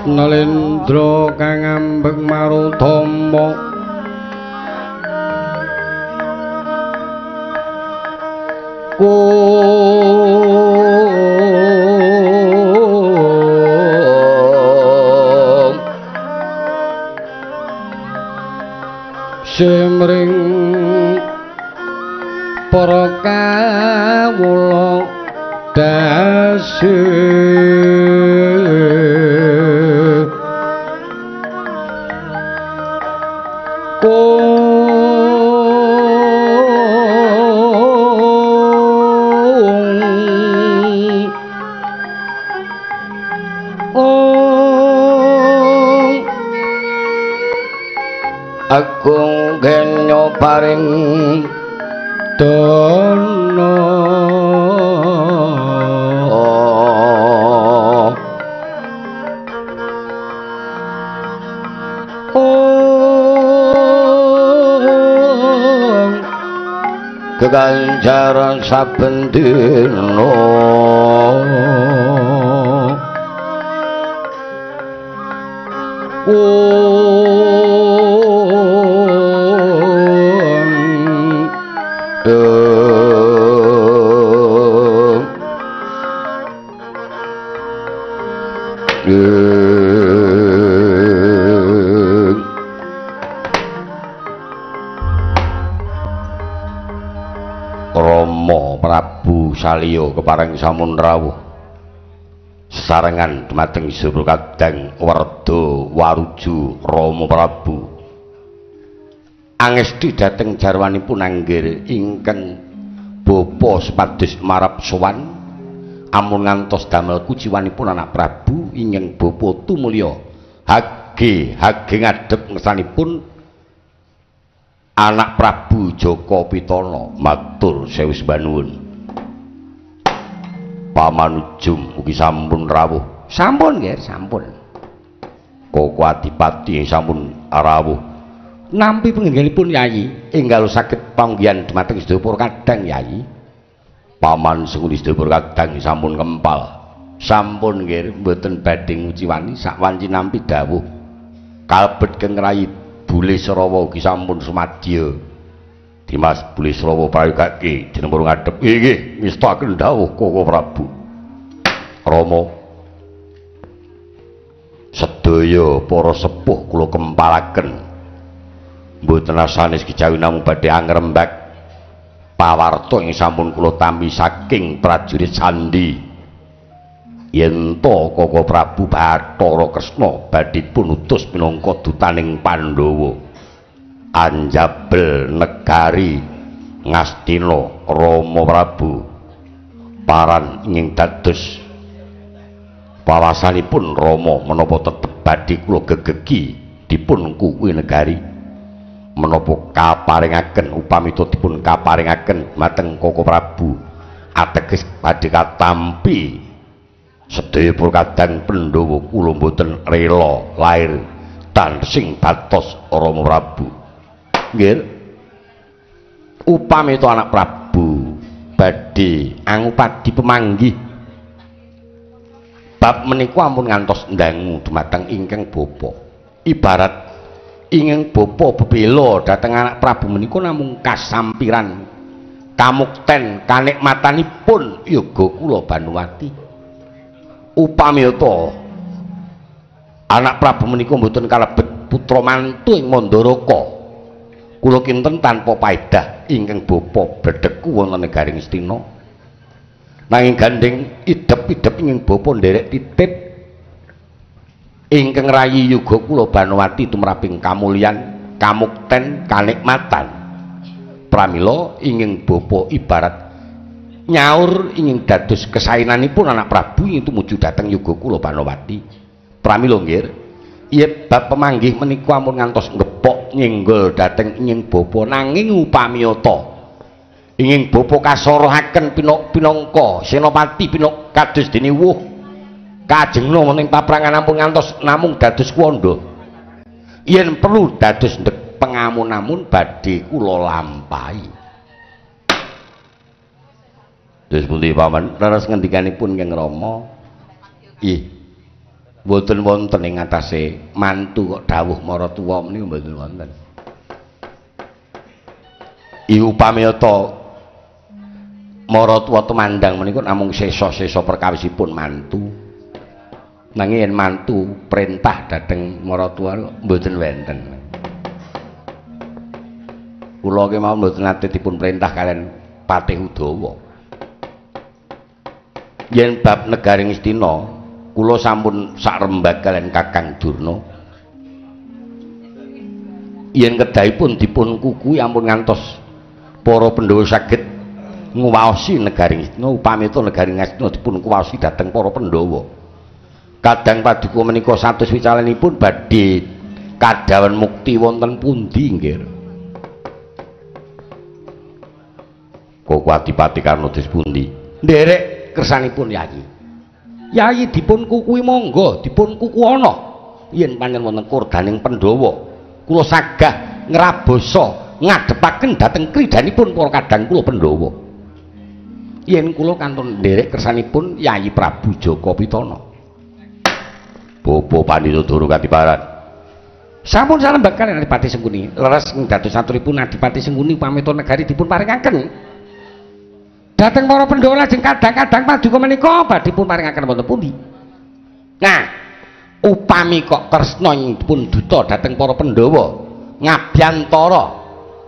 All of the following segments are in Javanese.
Nalendra kang ambek marutama kung semring para kawula dasi Agung genyo paring dana keganjaran saben dina Rama Prabu Salya kepareng sampun rawuh sesarengan dumateng Isra Kadang Werda Waruju Rama Prabu angesti dhateng jarwanipun anggir ingkang bapa supados marap sowan amun ngantos damel kuciwanipun anak Prabu ingkang bapa tumulya hage hage ngadhep ngersanipun anak Prabu Jaka Pitana. Matur sewu sembah. Pamanujum ugi sampun rawuh. Sampun nggih, sampun. Koko Adipati sampun rawuh. Nampi penggalipun Yayi enggal saged panggihan dumateng sedaya para kadang Yayi. Paman senguni sedaya para kadang sampun kempal. Sampun nggih, mboten badhe nguciwani sakwanci nampi dawuh. Kalebet keng rayi Bulisrawa ugi sampun sumadya. Dimas Bulisrawa prayogake jeneng purun ngadhep. Inggih, ngestakaken dawuh Koko Prabu. Rama, sedaya para sepuh kula kempalaken. Mboten sanes kejawi namung badhe angrembak pawarta ing sampun kula tampi saking prajurit sandi. Yen to Koko Prabu Bathara Kresna badhe pun utus minangka dutaning Pandhawa anjabel negari Ngastina. Rama Prabu paran ingin dados pawasanipun Rama menapa tetep badhe kula gegegi dipun kuwi negari menapa kaparingaken upamita dipun kaparingaken mateng Koko Prabu ateges badhe katampi sedaya para kadang Pandhawa kula mboten rela lair tan sing batos Rama Prabu. Nggih, upamita anak Prabu badhe angupadi pemanggih bab menika ampun ngantos ndangu dumateng ingkang bapa. Ibarat ingkang bapa bebela dhateng anak Prabu menika namung kasampiran kamukten kanikmatanipun yoga kula Banuwati. Upamita anak Prabu menika mboten kalebet putra mantu ing Mandaraka, kula kinten tanpa paedah ingkang bapa bledheku wonten negari Ngastina. Nanging gandeng idep-idep ingkang bapa nderek titip ingkang rayi yoga kula Banuwati tumraping kamulyan, kamukten, kanikmatan. Pramila ingkang bapa ibarat nyaur ingin dados kesaenanipun anak Prabu ing tumuju dhateng yoga kula Banowati. Pramila nggih, yen bab pemanggih menika ampun ngantos ngepok nyenggol dhateng ingin bapa, nanging upamiyata ingin bapa kasorohaken pinangka senopati pinok kados dene wuh kajengna wonten paprangan ampun ngantos namung dados kuwanda. Yen perlu dados ndek pengamun-amun badhe kula lampahi. Terus pundi paman leres ngendikanipun Kang Rama? Ih. Mboten wonten ing atase mantu kok dawuh maratuwa menika mboten wonten. Iku pamiyata maratuwa tumandang menika namung sesa-sesa perkawisipun mantu. Nanging yen mantu perintah dhateng maratuwa mboten wonten. Kula ki mawon mboten nate dipun perintah kalian Patih Udawa. Yen bab negari Ngastina kula sampun sakrembag kalian Kakang Durna. Yen kedahipun dipun kukuhi ampun ngantos para Pandhawa saged nguwaosi negari Ngastina, upamita negari Ngastina dipun kuwaosi dhateng para Pandhawa. Kadang paduka menika satus wicalanipun badhe kadhawan mukti wonten pundi nggih? Koko Adipati Karna dos pundi? Nderek kersanipun Yayi. Yayi dipun kukuhi monggo, dipun kukuhana. Yen pancen wonten kordaning Pandhawa, kula sagah ngrabasa ngadhepaken dhateng kridanipun para kadang kula Pandhawa. Yen kula kantun nderek kersanipun Yayi Prabu Jaka Pitana. Bapa Pandhita Dara katibaran. Sampun salembag kaliyan Adipati Sengkuni. Leres dados aturipun Adipati Sengkuni pamita negari dipun paringaken dhateng para Pandhawa lajeng kadang-kadang paduka menika badhe pun paringaken wonten pundi. Nah, upami kok Kresna pun duta dhateng para Pandhawa ngabyantara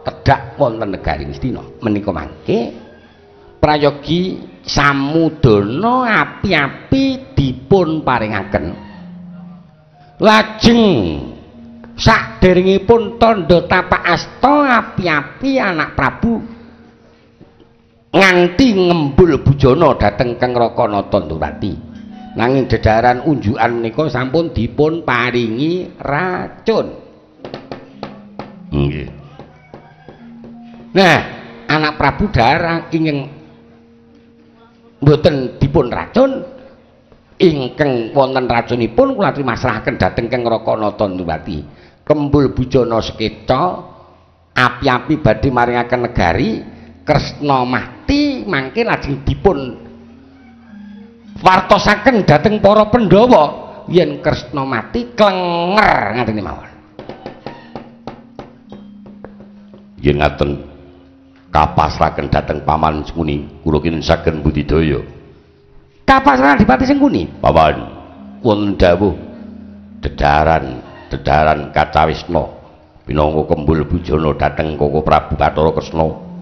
tedhak wonten negari Ngastina menika mangke prayogi samudana api-api dipun paringaken. Lajeng saderengipun tandha tapak asta api-api anak Prabu nganti ngembul bujana dhateng Kang Raka Natandurati. Nanging dedaran unjukan menika sampun dipun paringi racun. Nggih. Nah, anak Prabu Dara ingkang mboten dipun racun, ingkang wonten racunipun kula trimasrahaken dhateng Kang Raka Natandurati. Kembul bujana sekeca api-api badhe maringaken negari Kresna mati mangke lajeng dipun wartosaken dhateng para Pandhawa yen Kresna mati klenger ngaten mawon. Yen ngaten kapasraken dhateng Paman Sengkuni kula kinten saged budidaya. Kapasraken Adipati Sengkuni? Paman wonten dawuh dedaran kacawisna pinangka kembul bujana dhateng Koko Prabu Bathara Kresna.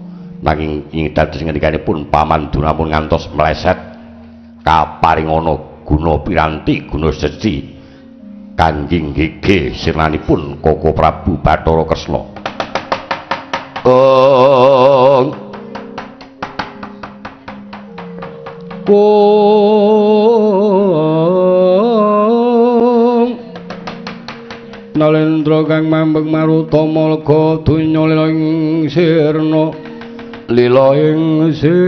Nanging ing dados ngendikanipun Paman Durna pun ngantos meleset kaparingana guna piranti guna seci kanjeng gege sirnanipun Koko Prabu Bathara Kresna. Kong Kong Nalendra kang mambek marutama lega donya lila ing sirna lila ing sirna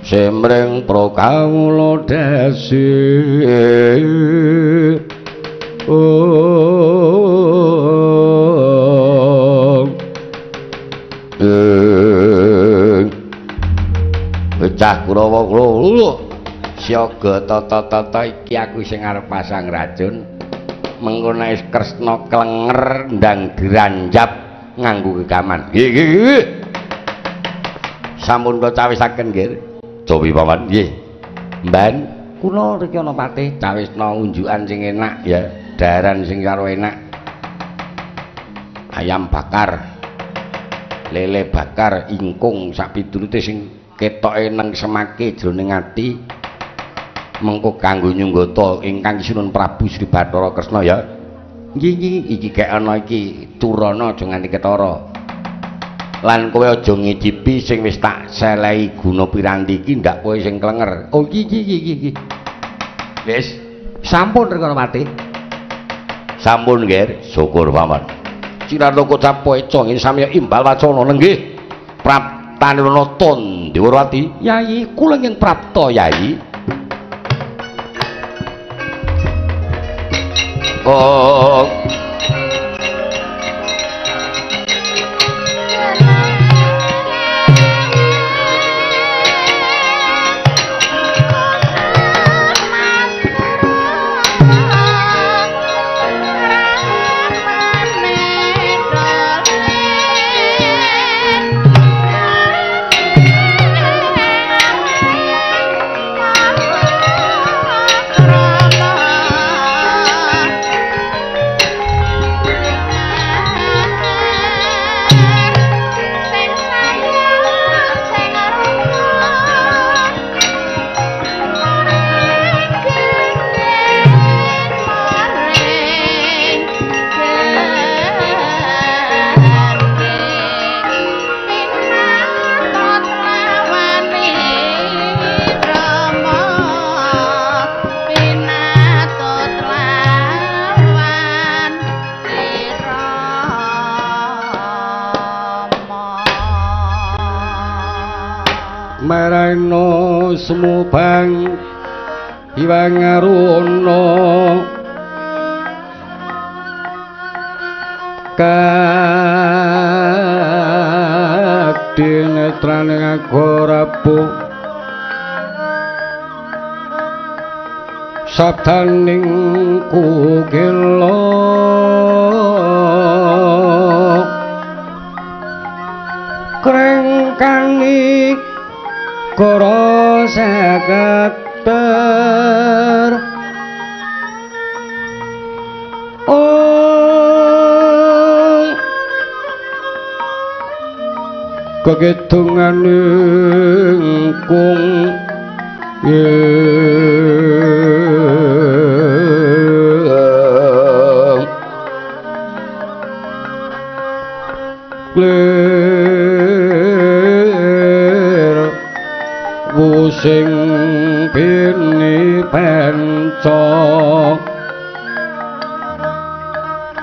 semreng prakawula dasi. Bocah Kurawa kula siaga tata-tata iki aku sing arep pasang racun. Mengko nek Kresna klenger ndang diranjap nganggo gegaman. Nggih nggih nggih. Sampun kula cawisaken nggih. Cobi paman nggih. Mban kula riki ana patih cawisna unjukan sing enak ya, daharan sing karo enak. Ayam bakar, lele bakar, ingkung sak piturute sing ketoke nang semake jroning ati. Mengko kanggo nyunggata ingkang Sinun Prabu Sri Bathara Kresna ya. Nggih nggih iki gek ana iki turana aja nganti ketara. Lan kowe aja ngicipi sing wis tak selehi guna piranti iki ndak kowe sing klenger. Oh iki iki iki. Wis sampun Rekanawati. Sampun nggih, syukur paman. Cirartaka capo eca ngene samya imbal wacana nenggih. Praptanirana Tandewrawati. Yayi kula ingkang prapta Yayi. Oh. Sumubang Hyang Aruna kadinetraning agorapu sabdaning kukila krengkani kara sakater ong kekidunganing kung klir wusing bini pencok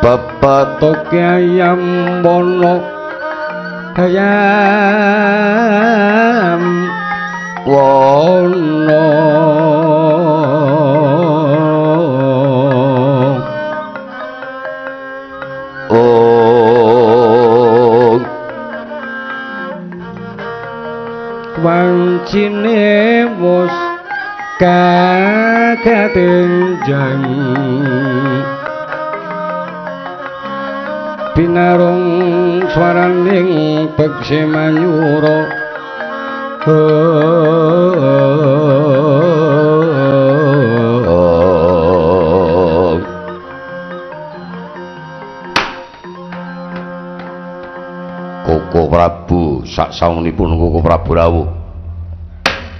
bebetok ayam wono ayam wono wancine wus kaketinjang pinarung swaraning beksi manyura Koko Prabu saksamunipun Koko Prabu rawuh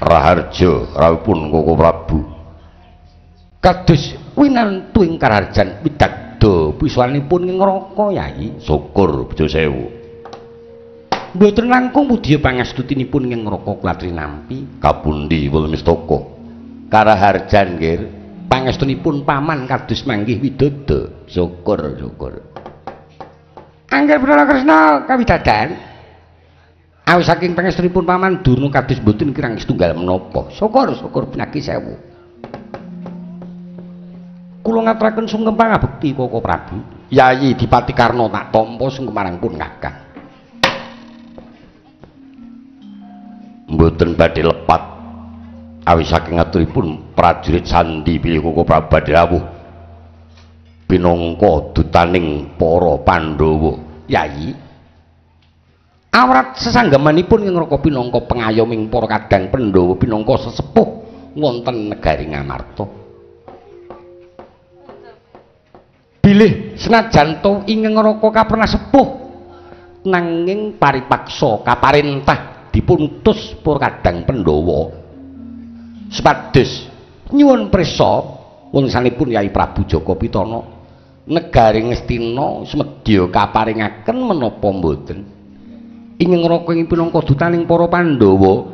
Raharja rawuhipun Koko Prabu kados winantu ing karajan widagda pisuwanipun ing neraka Yai. Syukur bejo sewu. Mboten langkung budya pangastutinipun ing neraka kula trinampi kapundi Wulmistaka Karaharjan nggih pangestunipun paman kados manggih widodo. Syukur syukur. Angger Bathara Kresna kawidadan awis saking pangestunipun paman Durna kados mboten kirang setunggal menapa. Syukur syukur pinaki sewu. Kula ngaturaken sungkem pangabekti Koko Prabu. Yayi Dipati Karna tak tampa sungkem marang pun Kakang. Mboten badhe lepat awis saking aturipun prajurit sandi pilih Koko Prabu badhe rawuh pinangka dutaning para Pandhawa. Yayi awrat sesanggamanipun ing neraka pinangka pengayoming para kadang Pandhawa pinangka sesepuh wonten negari Ngamarta. Bilih senajan to ing neraka kaprana sepuh nanging paripaksa kaparentah dipun utus para kadang Pandhawa supados nyuwun prisa wungsanipun Yai Prabu Jaka Pitana negari Ngastina semedya kaparingaken menapa mboten. Ing neraka ing pinangka dutaning para Pandhawa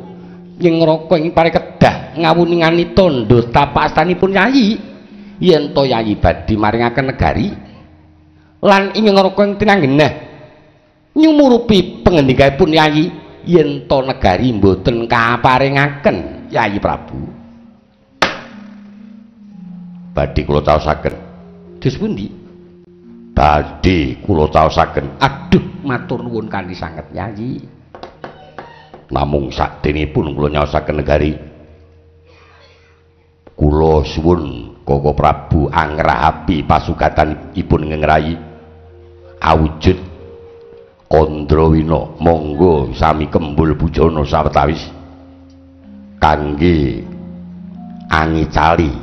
ing neraka ing parekedah ngawuningani tandha tapak astanipun Yai yen to Yai badhe maringaken negari lan ing neraka ing tinanggenah nyumurupi pangendikaipun Yai yen to negari mboten kaparingaken Yai Prabu. Badhe kula caosaken. Dos pundi? Badhe kula caosaken. Aduh, matur nuwun kanthi sanget Yai. Namung sakdenipun kula nyaosaken negari, kula suwun Koko Prabu angrahapi pasukatanipun ngengrayi awujud Kandrawina. Monggo sami kembul bujana sawetawis kangge angicali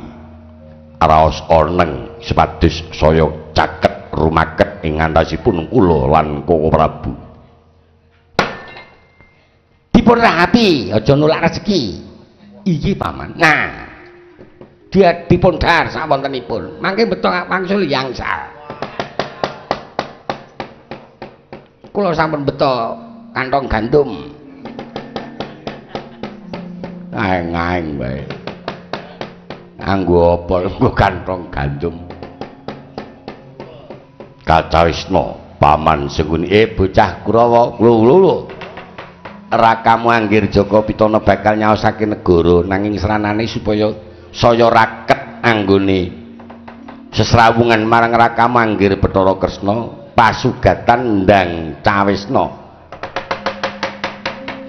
raos oneng supados saya caket rumaket ing antasipun kula lan Koko Prabu. Dipun rahapi, aja nolak rezeki. Iki paman. Nah, dia dipun dhahar sawontenipun. Mangke beto wangsul yangsal. Kula sampun beto kantong gandum. Aeng-aeng wae. Anggo apa nggo kantong gandum. Kacawisna paman Sengkuni, bocah Kurawa, lho lho. Rakamu Anggir Jaka Pitana bakal nyaosake negara nanging sranane supaya saya raket anggone sesrawungan marang Rakamu Anggir Bathara Kresna pasugatan ndang cawisna.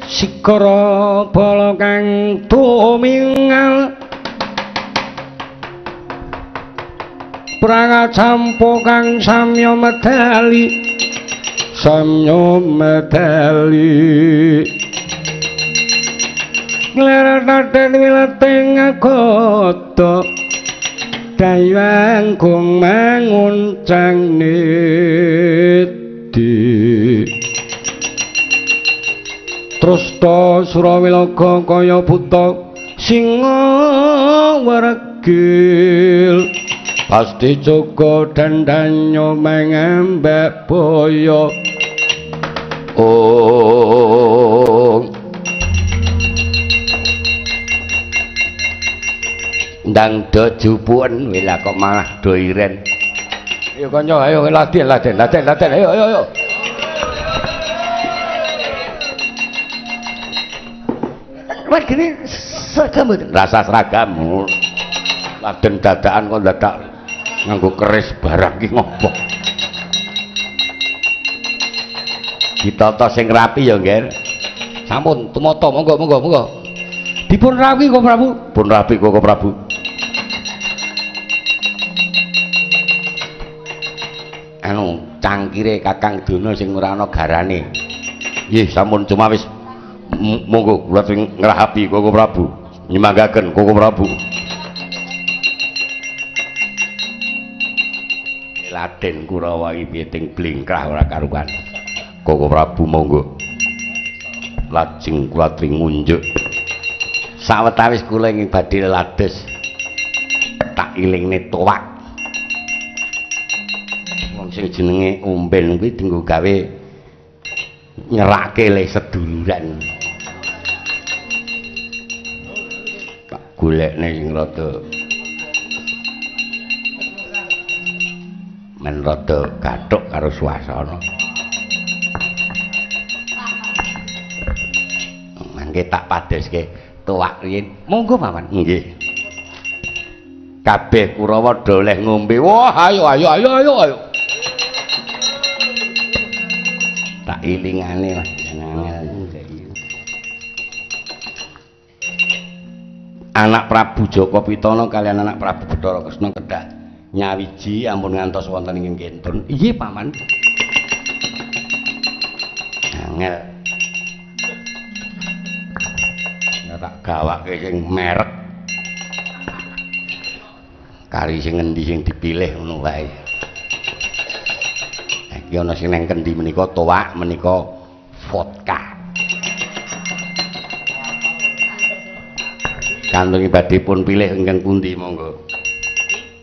Sikara bala kang tumingal prangacampa kang samya medali samya medali nglerataten wilating agoda dayang gong manguncang niti Trusta Surawilaga kaya buta singa wergil pasti joko dandanyo mengembek boyo. Oh ndang do jupuken wela kok malah do iren. Ayo kanca, ayo latihan latihan latihan latihan, ayo ayo ayo. Wah gini seragam mboten? Rasa seragam. Laden dadakan kok dadak nganggo keris barang ki ngopo. Ditata sing rapi ya, Ngger. Sampun tumata, monggo monggo monggo. Dipun rapi kok Prabu. Pun rapi kok Prabu. Anu cangkire Kakang Dono sing ora ana garane. Nggih, sampun cuma wis monggo kula sing ngrahapi Koko Prabu. Nyemanggaken Koko Prabu. Raden Kurawa iki piye ting blingkrah ora karuan. Koko Prabu monggo. Lajeng kula ngunjuk. Sawetawis kula ingkang badhe lades tak ilingne tuwak. Wong sing jenenge omben kuwi dienggo gawe nyerake le seduluran. Tak golekne sing rada men rada gathuk karo suasana. Mangke tak padeske tuwak riyin. Monggo paman. Nggih. Kabeh Kurawa do oleh ngombe. Wah, ayo ayo ayo ayo ayo. Tak ilingane lah angel. Anak Prabu Jaka Pitana kalian anak Prabu Bathara Kresna kedah nyawiji ampun ngantos wonten ing kentun. Iya paman. Angel. Ya tak gawake sing merek. Kari sing ngendi sing dipilih ngono wae. Iki ana sing nang kendi menika tuwak menika vodka. Kantun badhe pun pilih ingkang pundi monggo.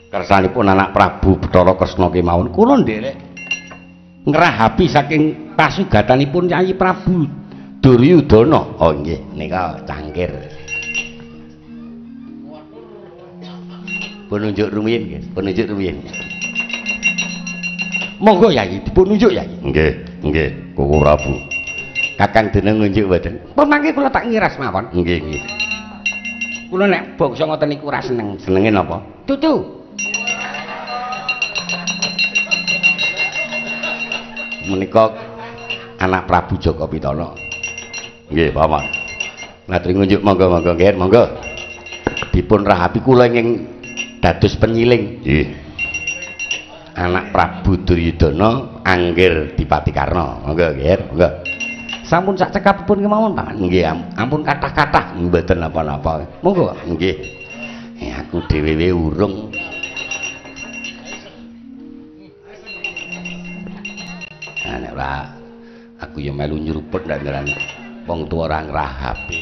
Kersanipun anak Prabu Bathara Kresna kemawon kula nderek ngrahapi saking pasugatanipun Yayi Prabu Duryudana. Oh nggih, nika cangkir. Pun unjuk rumiyin nggih, pun unjuk rumiyin. Monggo Yayi, dipun unjuk Yayi. Nggih, nggih, Koko Prabu. Kakang dene ngunjuk mboten? Pun mangke kula tak ngiras mawon. Nggih, nggih. Kula nek bangsa ngoten niku ora seneng. Senenge napa? Tutu. Menika anak Prabu Jaka Pitana. Nggih, paman. Latri ngunjuk monggo-monggo nggih, monggo. Dipun rahapi kula ingkang dados penyiling. Nggih. Anak Prabu Duryudana Anggir Dipati Karna. Monggo nggih, monggo. Sampun sak cekapipun kemawon, Paman. Nggih, ampun kathah-kathah mboten napa-napa. Monggo. Nggih. Aku dhewe urung. Nah, nek ora aku ya melu nyeruput ndak wong tuwa ora ngrahapi.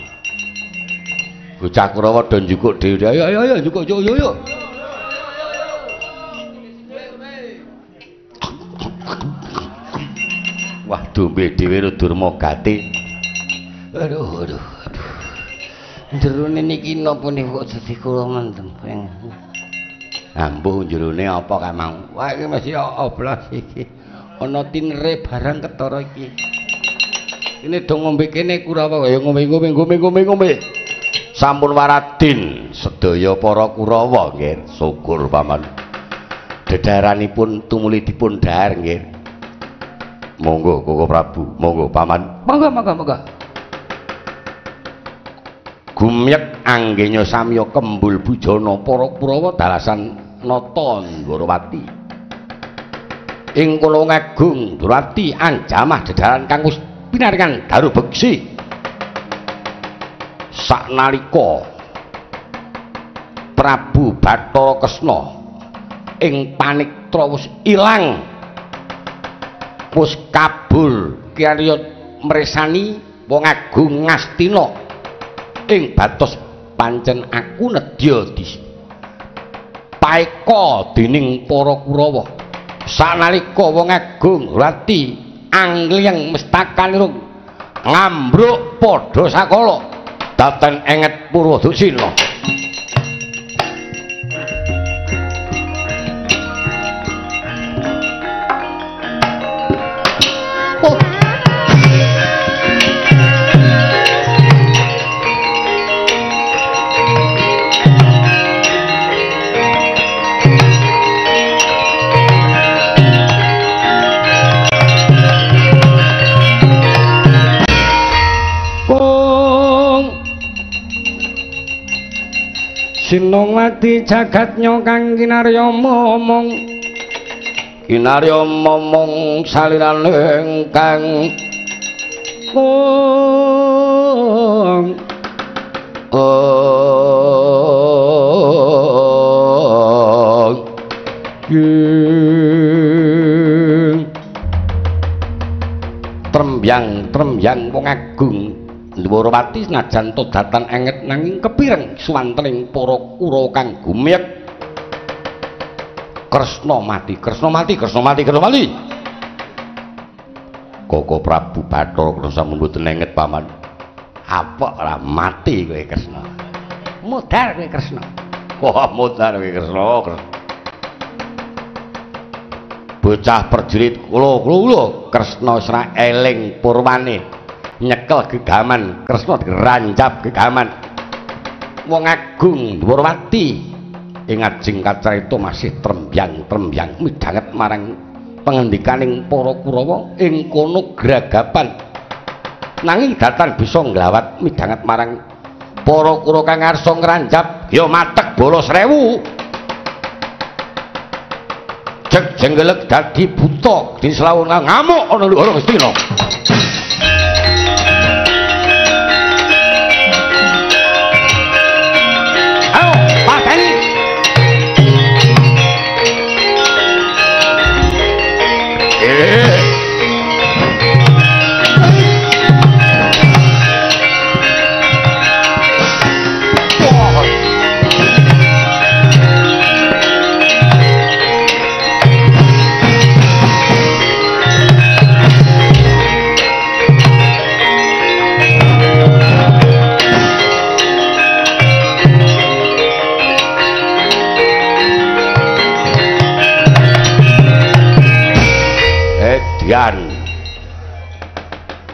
Bocah Kurawa do njukuk dhewe. Ayo ayo ayo njukuk yo yo yo. Wah, dombe dhewe Durma gati. Aduh aduh aduh. Jerone niki napa niku kok dadi kula mendem. Ambuh jerone apa kae mau? Wah, iki mesti oblos iki. Ana tinere barang ketara iki. Ini do ngombe kene Kurawa ya ngombe ngombe ngombe ngombe ngombe. Sampun waradin sedaya para Kurawa nggih, syukur paman. Dedharanipun tumuli dipun dhahar nggih. Monggo Koko Prabu, monggo paman. Monggo monggo monggo. Gumyek anggenya samya kembul bujana para Kurawa dalasan nata Ndorowati. Ing kono ngagung Ndorowati anjamah dedharan kang wis pinaringan daru beksi. Saknalika Prabu Bathara Kresna ing paniktra wis ilang, wis kabur kiarya mresani wong agung Ngastina ing batos pancen aku nedya dipaeka dening para Kurawa. Saknalika wong agung Rati angliyeng mestakanirung ngambruk padha sakala daten enget Purwadusina. Sinongwati jagatnya kang kinarya momong, kinarya momong salirane kang kong trembyang trembyang wong agung Ndwarawati senajan to datan enget nanging kepireng suwantening para Kurawa kang gumyek. Kresna mati, Kresna mati, Kresna mati, Kresna mati. Koko Prabu Bathara Kresna sampun mboten enget paman. Apa ora mati kowe Kresna? Modar kowe Kresna. Wah, modar kowe Kresna. Bocah prajurit kula kula Kresna ora eling purwane. Nyekel gegaman Kresna diranjap gegaman wong agung Ndwarawati ing ajeng kacarita masih trembyang-trembyang midhanget marang pengendikaning para Kurawa ing kono gragapan nanging datan bisa nglawat midhanget marang para Kurawa kang ngarsa ngranjap ya matek bala 1000 jeg jenggelek dadi buta dislawung ngamuk ana luhur Ngastina.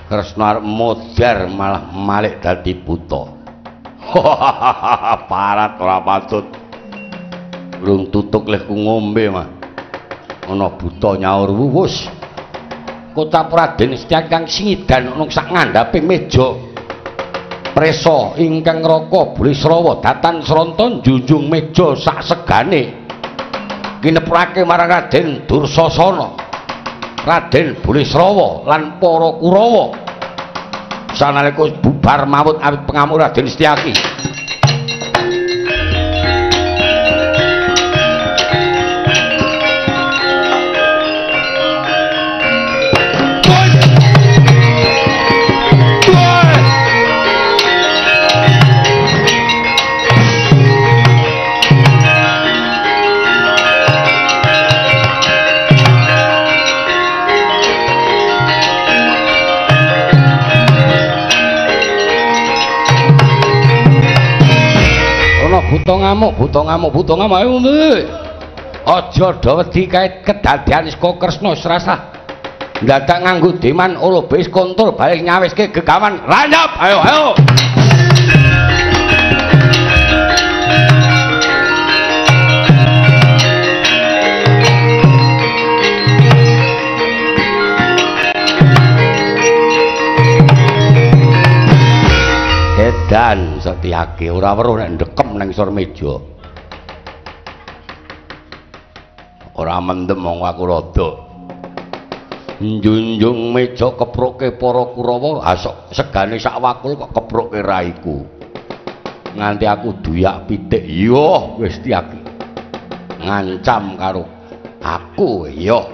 Kresna arep modar malah malik dadi buta. Parat ora patut. Urung tutuk lehku ngombe mah. Ana buta nyaur wuwus. Kota Raden Setyaki kang singidan ana sak ngandhaping meja. Presa ingkang Raka Bulisrawa datan sronta njunjung meja sak segane. Kinepurake marang Raden Dursasana, Raden Bulisrawa lan para Kurawa. Sanalika bubar mawut awit pengamuk Raden Setyaki. Buta ngamuk, buta ngamuk, buta ngamuk, ayo ngombe. Aja do wedi kait kedadean saka Kresna srasah. Dadak nganggo deman olo bis kontrol balik nyawiske gegaman ranyap. Ayo ayo. Edan Setyaki ora weruh nek ndekem nang isor meja. Ora mendem wong aku rada. Njunjung meja kepruke para Kurawa, asok segane sak wakul kok kepruke raiku. Nganti aku duyak pitik. Yo wis Setyaki. Ngancam karo aku yo.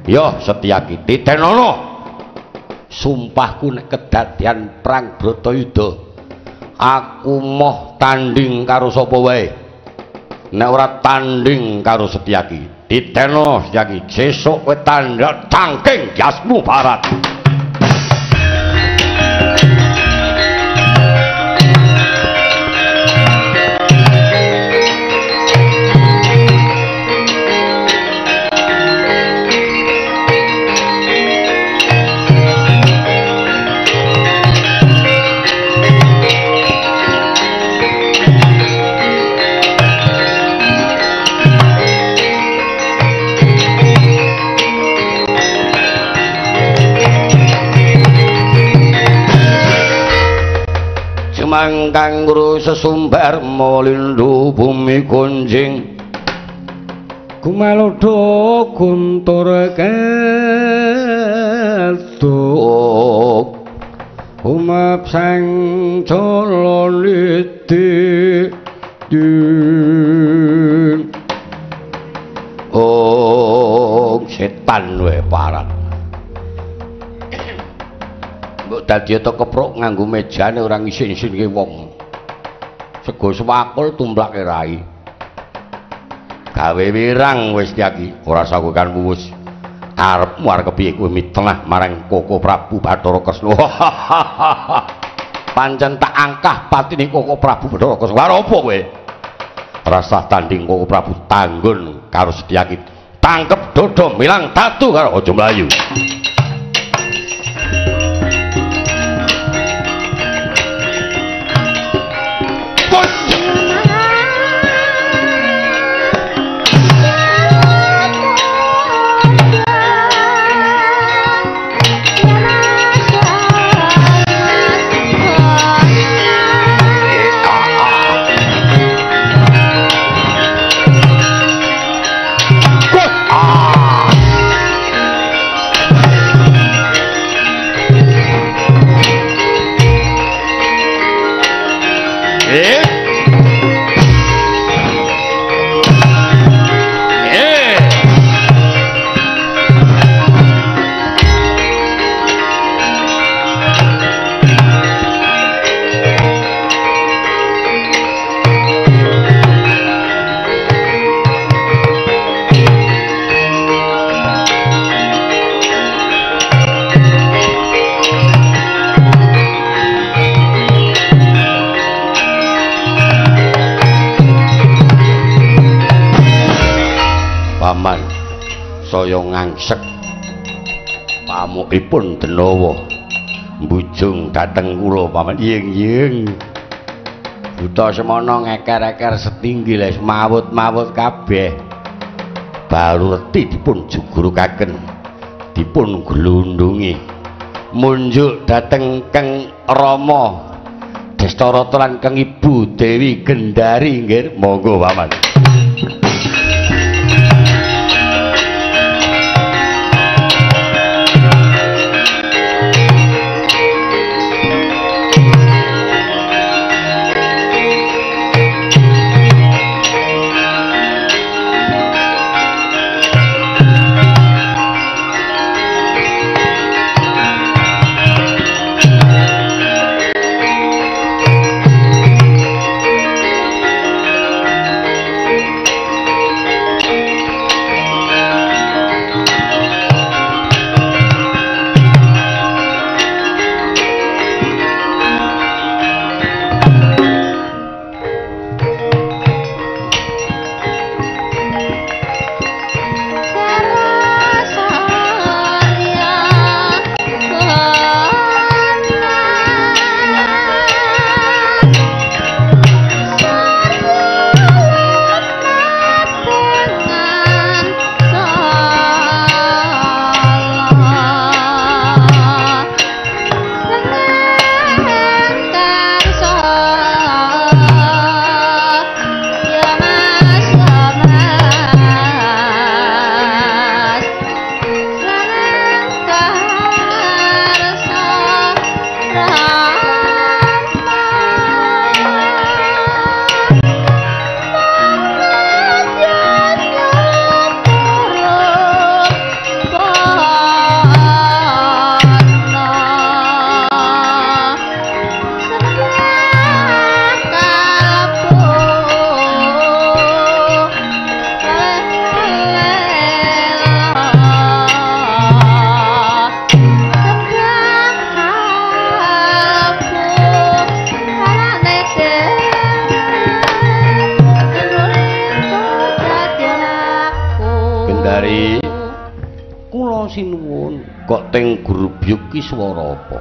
Yo Setyaki titenono. Sumpahku nek kedadian perang Bratayuda aku moh tanding karo sapa wae. Nek ora tanding karo Setyaki, titeno Setyaki, sesuk kowe tandha cangking jasmu barat. Mangkang guru sesumbar molindu bumi gonjing gumalodho guntur ketuk umap sang jololiti. Oh setan wae parat. Mbok dadi to kepruk nganggo mejane ora ngisin-isinke wong. Sego sewakul tumplake rai. Gawe wirang wis Setyaki, ora sakukan wuwus. Arepmu arep kepiye kowe mitenah marang Koko Prabu Bathara Kresna. Pancen tak angkah patine Koko Prabu Bathara Kresna. Karo apa kowe? Rasah tanding Koko Prabu tanggun karo Setyaki. Tangkep dodho milang tatu karo aja mlayu. Paman saya ngangsek pamukipun Denawa mbujung dhateng kula paman. Ying-ying buta semono ngeker-eker setinggi les mawut-mawut kabeh. Baru reti dipun jugurukaken, dipun glundungi munjuk dhateng Keng Rama Destarata lan Keng Ibu Dewi Gendari. Nggih monggo paman. sinuwun. Kok teng grubyuk ki swara apa?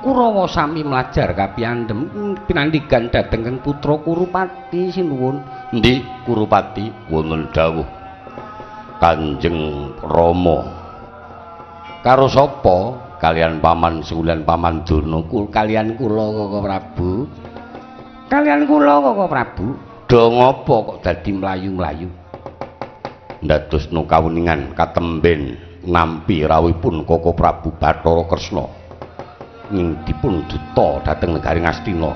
Kurawa sami mlajar kapiyandhem pinandigan dhateng kang putra Kurupati sinuwun. Endi Kurupati? Wonten dawuh Kanjeng Rama. Karo sapa? Kalian Paman Senggulan Paman Durna. Kalian kula Koko Prabu. Kalian kula Koko Prabu. Do ngopo kok dadi mlayu-mlayu? Ndadosna kawuningan katemben nampi rawuhipun Koko Prabu Bathara Kresna ing dipun duta dhateng negari Ngastina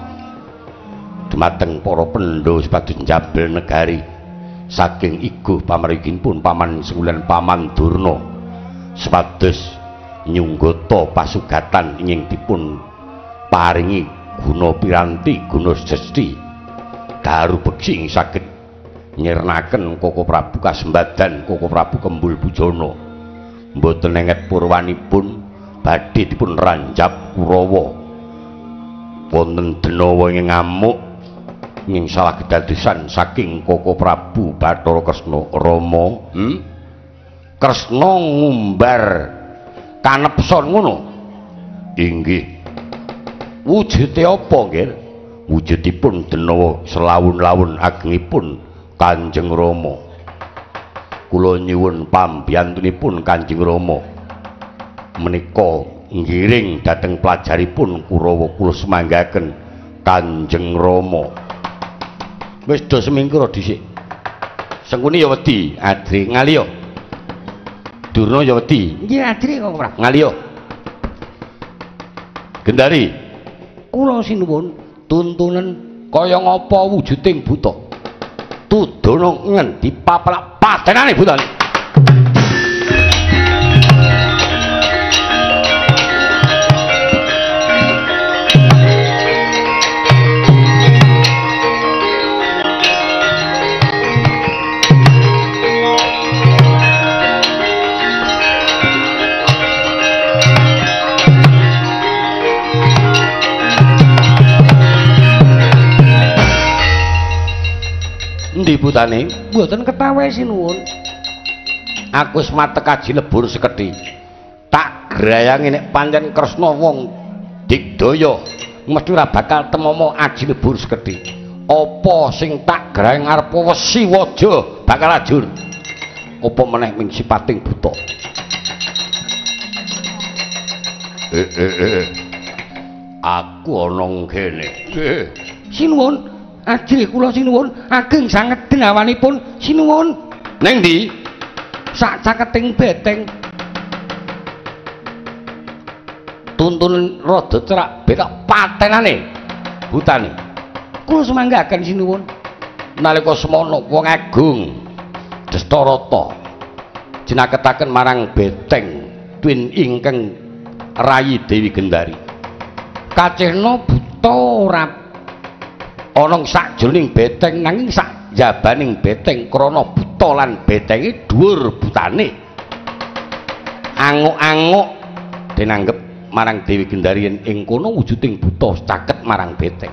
dumateng para Pandhawa supados njabel negari saking iguh pamrigipun Paman Senggulan Paman Durna supados nyunggata pasugatan ing dipun paringi guna piranti guna sesti daru beksi ing saged nyirnaken Koko Prabu kasembadan Koko Prabu Kembul Bujana. Mboten enget purwanipun badhe dipun ranjap Kurawa. Wonten denawa ing ngamuk ing salah kedadosan saking Koko Prabu Bathara Kresna. Rama, Kresna ngumbar kanepson ngono. Inggih. Wujude apa nggih? Wujudipun denawa selawun-lawun agengipun Kanjeng Rama. Kula nyuwun pambiyantunipun Kanjeng Rama menika ngiring dhateng pelajaripun Kurawa. Kula semanggaken Kanjeng Rama. Wis do semingkira dhisik. Sengkuni ya wedi, Adri ngaliya. Durna ya wedi. Nggih Adri kok ora. Ngaliya. Gendari, kula sinuwun tuntunan kaya ngapa wujuding buta. Tudono ngendi papalak patenane butane. Endi butane? Mboten ketawe sinuwun. Aku wis matek aji lebur sekedhi. Tak grayangi nek pancen Kresna wong digdaya mesti ora bakal temomo aji lebur sekedhi. Apa sing tak grayang arep wesi waja bakal ajur. Apa meneh ming sipating buta. Aku ana ngene. Sinuwun. Ajrih kula sinuwun ageng sanget denawanipun sinuwun. Ning ndi? Sak caketing beteng. Tuntun rada cerak betok patenane butane. Kula sumanggaken sinuwun. Nalika semono wong agung Destarata jinaketaken marang beteng twin ingkang rayi Dewi Gendari. Kacehna buta ora ana sakjroning beteng nanging sak jabaning beteng krana buta lan betenge dhuwur butane. Anguk-anguk denanggep marang Dewi Gendari yen ing kono wujuding buta caket marang beteng.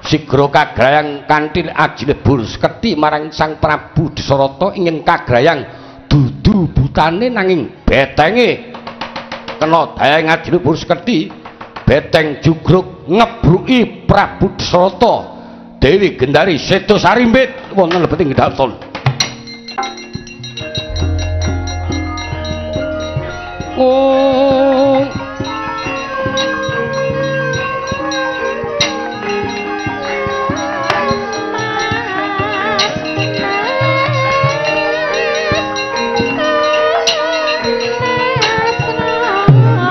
Sigra kagrayang kanthi aji lebur sekedhi marang Sang Prabu Dasarata ingin kagrayang dudu butane nanging betenge kena dayang aji lebur sekedhi. Beteng jugruk ngebruki Prabu Dasarata. Dewi Gendari sedo sarimbit wonten lebeting gedaton. Oh.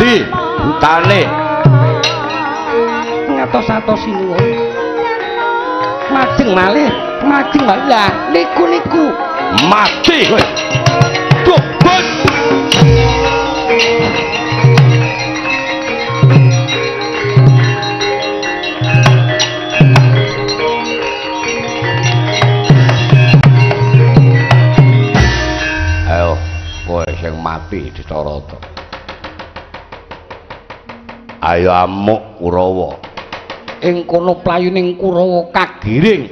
Di butane ngatos-atos sinuwun. Majeng malih, majeng malih. Lah niku niku mati kowe. Dobot. Ayo, kowe sing mati Dasarata. Ayo amuk Kurawa. Ing kono playuning Kurawa kagiring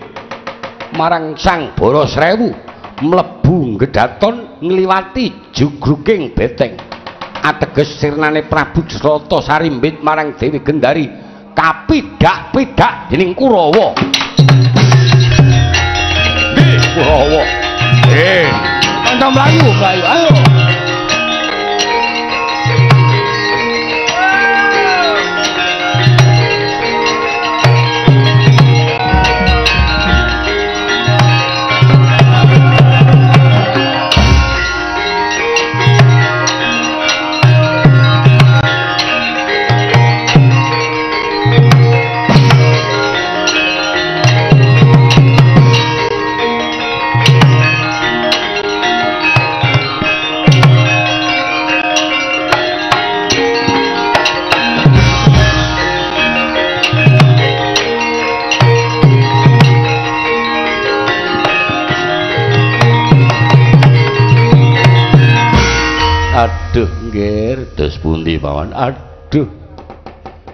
marang Sang Barasrewu. Mlebu gedaton ngliwati jugruking beteng. Ateges sirnane Prabu Dasrata sarimbit marang Dewi Gendari kapidak-pidak dening Kurawa. Nggih, Kurawa. Kanca mlayu, mlayu, ayo. Aduh nggih, dos pundi paman? Aduh.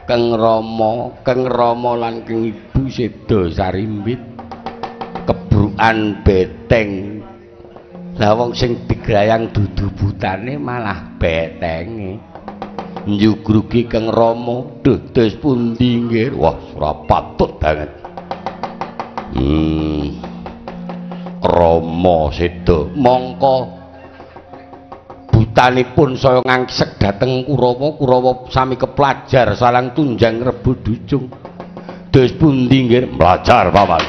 Kang Rama, Kang Rama lan Kang Ibu seda sarimbit kebrukan beteng. Lah wong sing digrayang dudu butane malah betenge. Njugrugi Kang Rama, duh dos pundi nggih? Wah, ora patut banget. Rama seda mongko butanipun saya ngangsek dhateng Kurawa, Kurawa sami keplajar salang tunjang rebut ducung. Dos pundi nggih? Mlajar paman.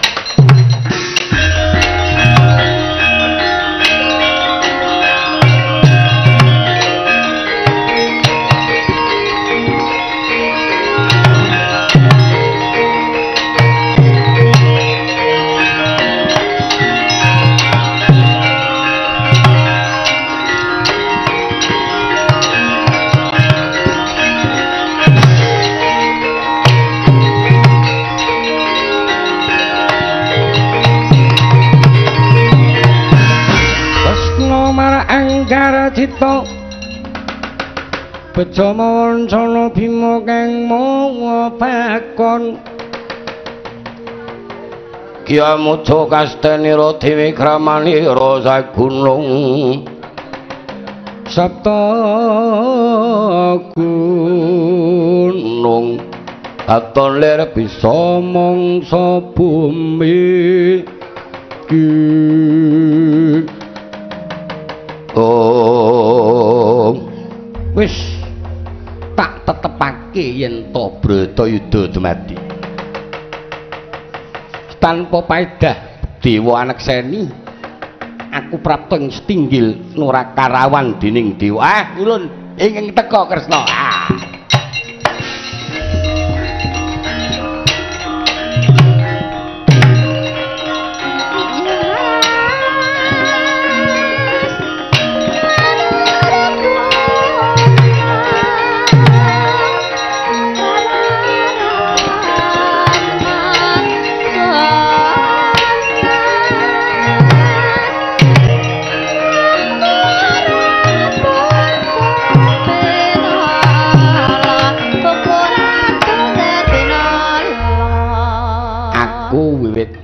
Cita bejo mawancana Bima kang mawa bakon Kya muca kastenira dewi kramanira sagunung Sabta gunung aton lir bisa mangsa bumi ki. Oh, wis tak tetepake yen to Bratayuda dumadi. Tanpa paedah dewa anekseni aku prapta ing setinggil nora karawan dening dewa. Ah, ulun ingkang teka Kresna. Ah.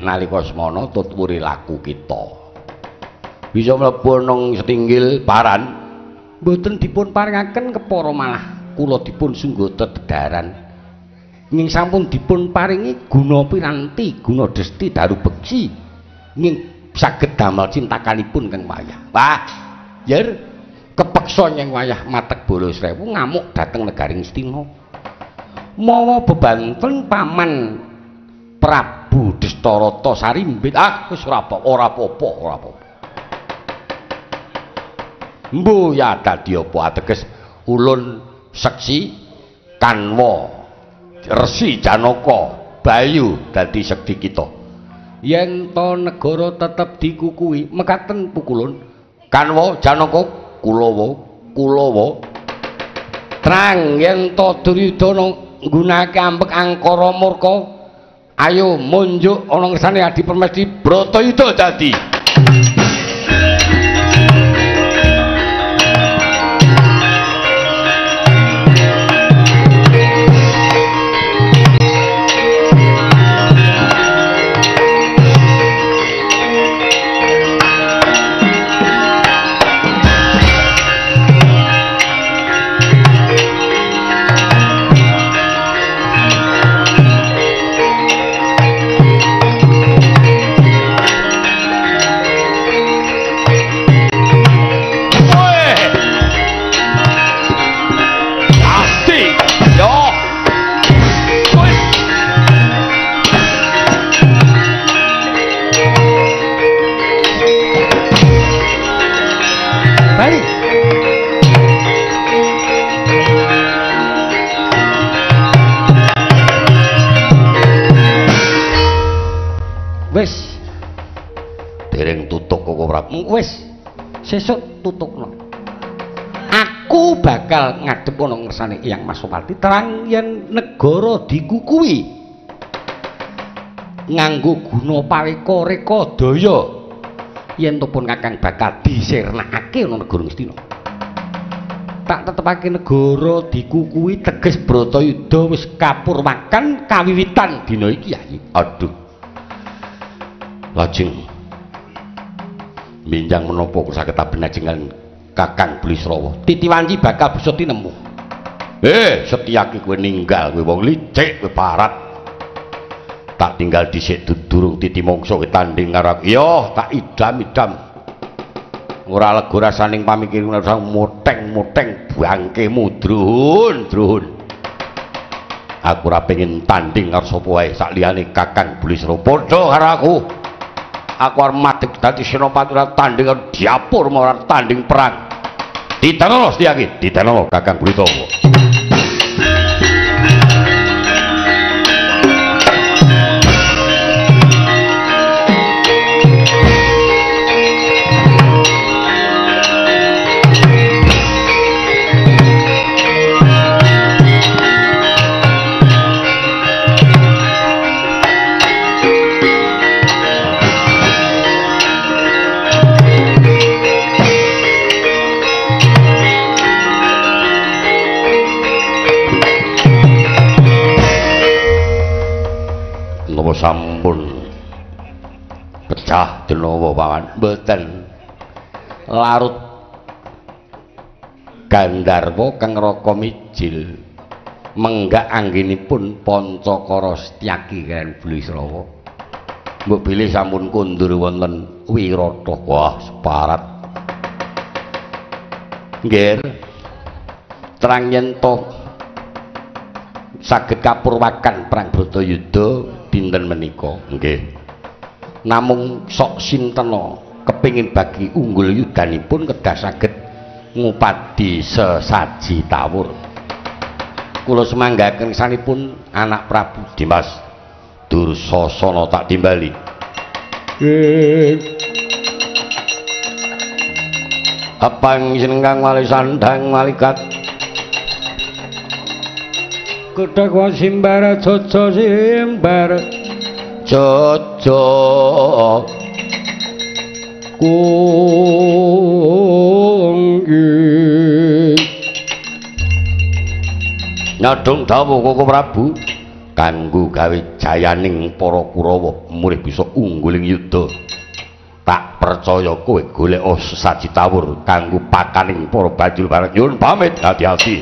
Nalika semana tuturi laku kita bisa mlebu nang setinggil paran mboten dipun paringaken kepara malah kula dipun sungguh tedaran ning sampun dipun paringi guna piranti guna desti daru beksi ning saged damel cintakanipun kang wayah. Wah, yer kepeksa nyeng wayah matek bala sewu ngamuk dhateng negaring Astina mawa bebanten paman Prabu Dastarata sarimbit. Ah wis ora apa-apa, ora apa-apa. Mbuh ya dadi apa ateges ulun seksi Kanwa Resi Janaka Bayu dadi sekti kita. Yen to negara tetep dikukuhi mekaten pukulun Kanwa Janaka Kulawa Kulawa trang yen to Duryudana nggunakake ambek angkara murka. Ayo munjuk ana ngersane Adi Permesti Bratayuda dadi. Dereng tutuk Koko Prabu. Wis, sesuk tutukno. Aku bakal ngadep ana ngersane Eyang Masopati terang yen negara dikukuhi nganggo guna pareka reka daya yen to pun Kakang bakal disirnakake ana negara Ngastina. Tak tetepake negara dikukuhi teges Bratayuda wis kapurwakan kawiwitan dina iki, Yayi. Aduh. Lajeng minjang menapa saged abenajengan Kakang Bulisrawa? Titiwanci bakal bisa tinemu. Setyaki kowe ninggal, kowe wong licik, kowe parat. Tak tinggal dhisik durung titi mangsa kowe tanding karo aku. Iya, tak idam-idam. Ora lega rasaning pamikir ora moteng-moteng bangkemu druhun, druhun. Aku ora pengin tanding karo sapa wae sak liyane Kakang Bulisrawa. Padha karo aku. Aku arep madeg dadi senopati ora tanding karo diapur ora tanding perang. Ditenono Setyaki, ditenono Kakang Bulisrawa. Sampun pecah denawa paman? Mboten. Larut Gandharwa kang Raka mijil menggak anggenipun Pancakara Setyaki kaliyan Bulisrawa. Mbok bilih sampun kondur wonten Wirata. Wah, separat. Nggih. Terang yen to saged kapurwakan perang Bratayuda dinten menika. Nggih. Namung sok sintena kepingin bagi unggul yudanipun kedah saged ngupadi sesaji tawur. Kula semanggaken sanipun anak Prabu Dimas Dursasana tak timbali. Apang jenengan wali sandang malikat Kudhak simbar jojo simbar jojo kunggi nyadong dawuh Koko Prabu kanggo gawe jayaning para Kurawa murih bisa ungguling yuda. Tak percaya kowe golek sesaji tawur kanggo pakaning para banjur bareng. Nyuwun pamit, hati-hati.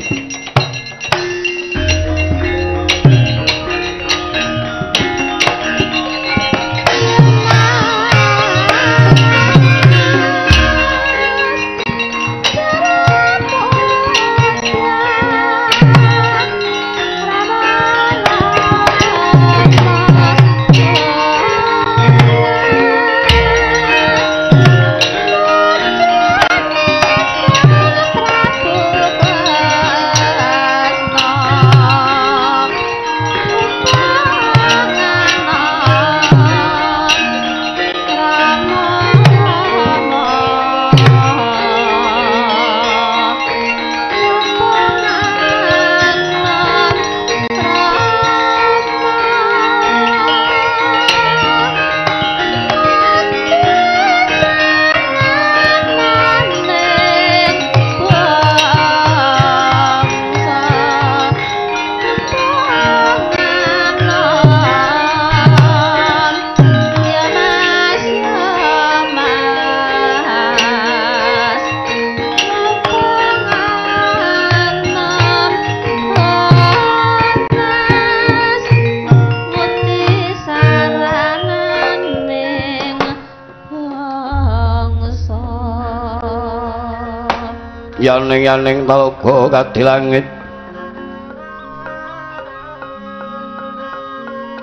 Yaning-yaning talaga kadi langit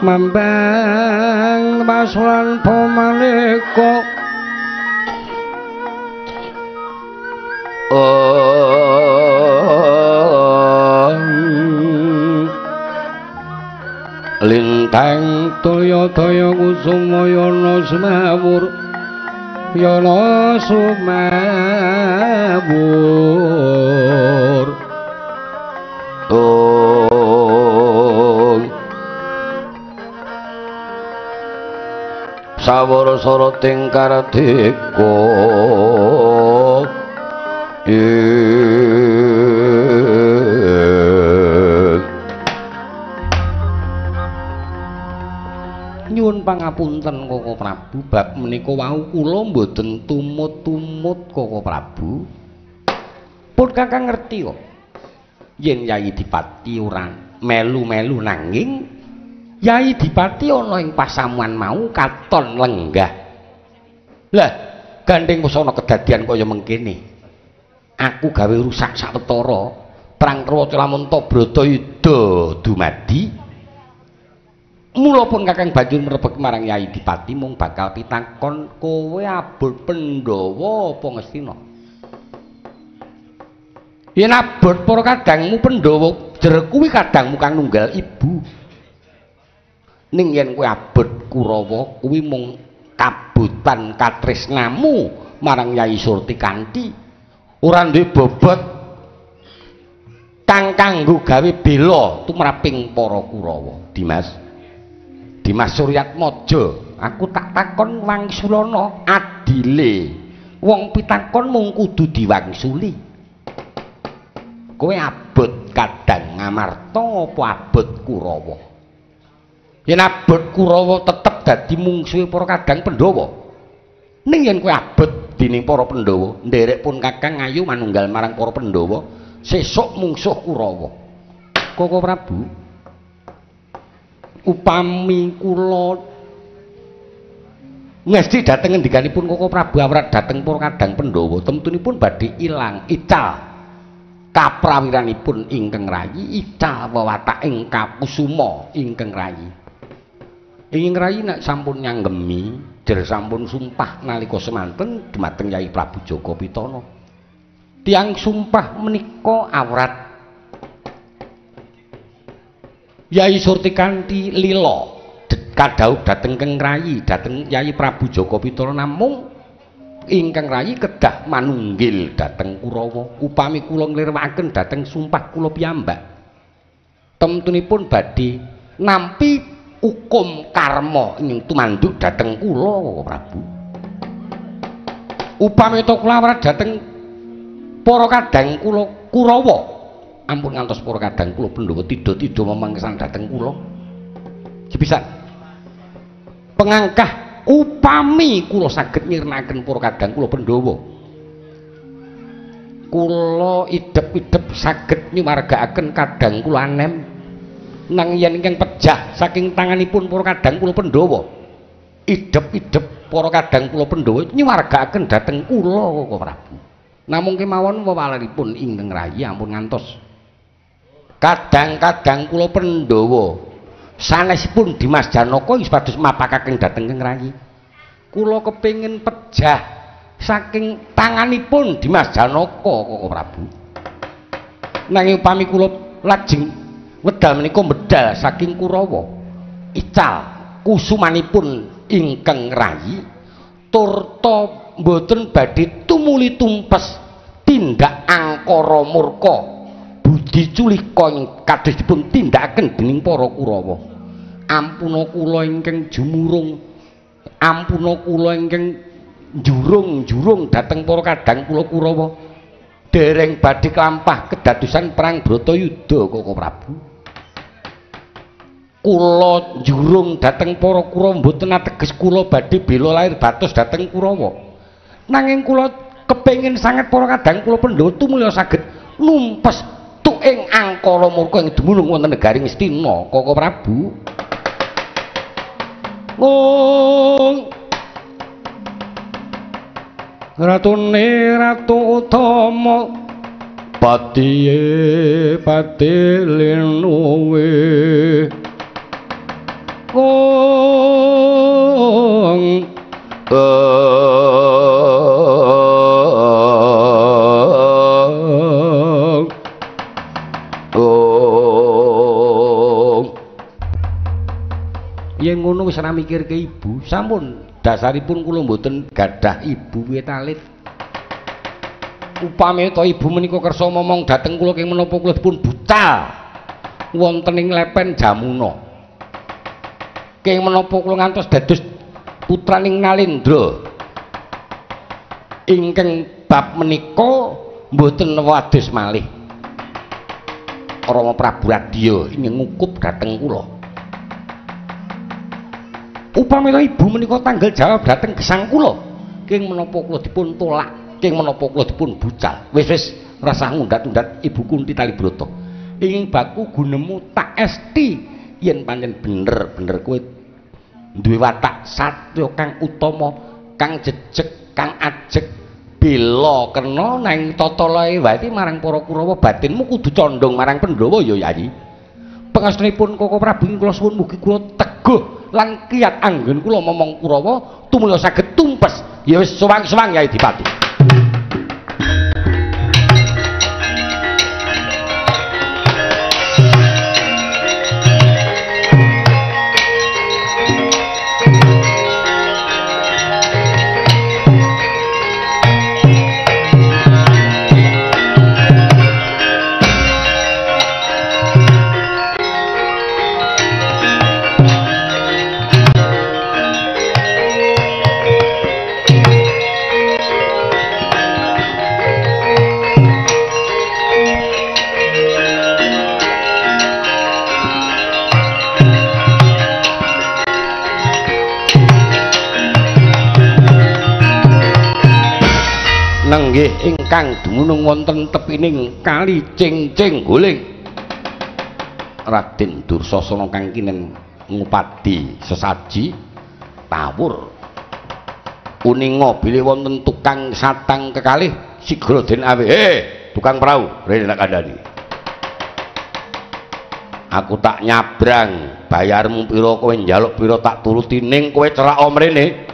mambang masulan pamaneka lintang toya-toya kusumayana semawur. Yana sumawur. Sawara sarating kardika Nyuwun pangapunten Koko Prabu, bab menika wau kula mboten tumut-tumut Koko Prabu. Pun Kakang ngerti kok yen Yayi Dipati ora melu-melu, nanging Yayi Dipati ana ing pasamuan mau katon lenggah. Lah, gandeng wis ana kedadian kaya mengkene. Aku gawe rusak sawetara, perang Truwaca lamun ta Bratayuda dumadi. Mula pun Kakang banjur mrebek marang Yayi Dipati mung bakal pitakon, kowe abot Pandhawa apa Ngastina? Yen abot para kadangmu Pandhawa, jer kuwi kadangmu kang nunggal ibu. Ning yen kowe abot Kurawa kuwi mung kabutan katresnamu marang Yayi Surtikanti, ora duwe bobot kang kanggo gawe bela tumraping para Kurawa. Dimas, Dimas Suryatmaja, aku tak takon wangsulana adile. Wong pitakon mung kudu diwangsuli. Kowe abot kadang Ngamarta apa abot Kurawa? Yen abot Kurawa tetep dadi mungsuhe para kadang Pandhawa. Ning yen kowe abot dening para Pandhawa, nderek pun Kakang ngayu manunggal marang para Pandhawa, sesuk mungsuh Kurawa. Koko Prabu, upami kula ngesti dhateng ngendikanipun Koko Prabu awrat dhateng para kadang Pandhawa, temtunipun badhe ilang ical kaprawiranipun ingkang rayi, ical wewataking kakusuma ingkang rayi. Ingkang rayi nek sampun nyanggemi, jer sampun sumpah nalika semanten dumateng Yayi Prabu Jaka Pitana. Tiyang sumpah menika awrat Yayi Surtikanti lila kadhaup dhateng Kang Rayi, dhateng Yayi Prabu Jaka Pitana, namung ingkang rayi kedah manunggil dhateng Kurawa. Upami kula nglirwakaken dhateng sumpah kula piyambak, temtunipun badhe nampi hukum karma ing tumanduk dhateng kula, Prabu. Upami ta kula awrat dhateng para kadang kula Kurawa, ampun ngantos para kadang kula Pandhawa tidha-tidha memangkesan dhateng kula. Sepisan pengangkah upami kula saged nyirnaken para kadang kula Pandhawa, kula idep-idep saged nyumargaaken kadang kula anem. Nang yen ingkang pejah saking tanganipun para kadang kula Pandhawa, idep-idep para kadang kula Pandhawa nyumargaaken dhateng kula, Koko Prabu. Namung kemawon wewaleripun ingkang rayi ampun ngantos kadang-kadang kula Pandhawa sanesipun Dimas Janaka wis pados mapakaken dhateng Kang Rayi. Kula kepengin pejah saking tanganipun Dimas Janaka, Koko Prabu. Nanging upami kula lajeng wedal menika medal saking Kurawa, ical kusumanipun ingkang rayi turta mboten badhe tumuli tumpes tindak angkara murka budi culika kados dipun tindakaken dening para Kurawa. Ampuna kula ingkang jumurung, ampuna kula ingkang njurung-njurung dhateng para kadang kula Kurawa, dereng badhe klampah kedadosan perang Bratayuda, Koko Prabu. Kula njurung dhateng para Kurawa mboten ateges kula badhe bela lahir batos dhateng Kurawa. Nanging kula kepengin sanget para kadang kula Pandhawa tumulya saged numpes tuking angkara murka ing dumunung wonten negari Ngastina, Koko Prabu. Ngung Ratune Ratu Utama patiye pati linuwe. Ong Yen ngono wis ora mikirke ibu, sampun Dasaripun kula mboten gadah ibu wiwit alit. Upami ta ibu menika kersa momong dhateng kula keng menapa kula dipun bucal wonten ing lepen Jamuna. Keng menapa kula ngantos dados putraning Nalendra. Ingkang bab menika mboten wados malih. Rama Prabu Radya ingkang ngukup dhateng kula. Upami ta ibu menika tanggal jawab dhateng gesang kula, keng menapa kula dipun tolak, keng menapa kula dipun bucal. Wis wis rasah ngundat-undat Ibu Kunti Talibrata. Inging baku gunemu tak esti yen pancen bener-bener kowe duwe watak satya kang utama, kang jejeg, kang ajeg, bela kena nang tata lae wae marang para Kurawa, batinmu kudu condong marang Pandhawa ya Yayi. Pangestunipun Koko Prabu kula suwun mugi kula teguh lan kiyat anggen kula momong Kurawa tumula saged tumpes. Ya wis sowang-sowang Yai Dipati. Nenggih ingkang dumunung wonten tepining kali Cengceng Guling. Raden Dursasana kang kinen ngupadi sesaji tawur. Uninga bilih wonten tukang satang kekalih sigra den awe. Tukang prau, rene tak kandhani. Aku tak nyabrang, bayarmu pira kowe njaluk pira tak turuti ning kowe cerak mrene.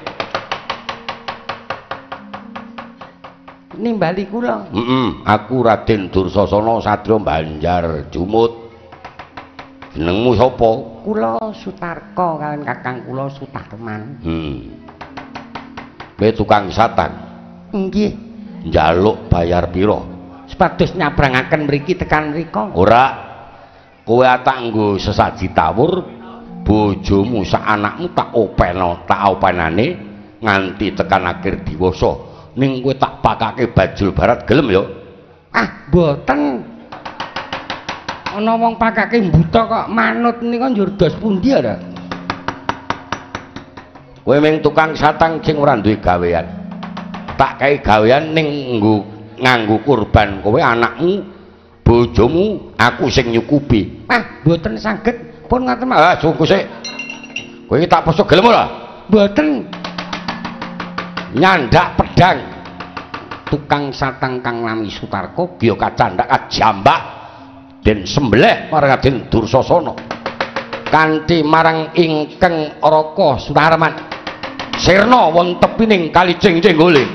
Nimbali kula. Aku Raden Dursasana satriya Banjar Jumut. Jenengmu sapa? Kula Sutarka kaliyan kakang kula Sutarman. Kowe tukang satang? Nggih. Njaluk bayar pira? Supados nyabrangaken mriki tekan mriko. Ora. Kowe tak nggo sesaji tawur, bojomu sak anakmu tak openo, tak openane nganti tekan akhir diwasa. Ning kowe tak pakake bajul barat gelem ya? Ah, mboten. Ana wong pakake buta kok manut nika njur dos pundi ora? Kowe ming tukang satang sing ora duwe gawean. Tak kai gawean ning nggo nganggo kurban kowe anakmu, bojomu, aku sing nyukupi. Ah, mboten saged. Pun ngaten. Ah, sungguh sik. Kowe iki tak poso gelem ora? Mboten. Nyandak pedang tukang satang kang nami Sutarka giya kacandak kajambak den sembelih marang Raden Dursasana kanthi marang ingkang Raka Sutarman sirna wonten tepining kali Cengceng Guling.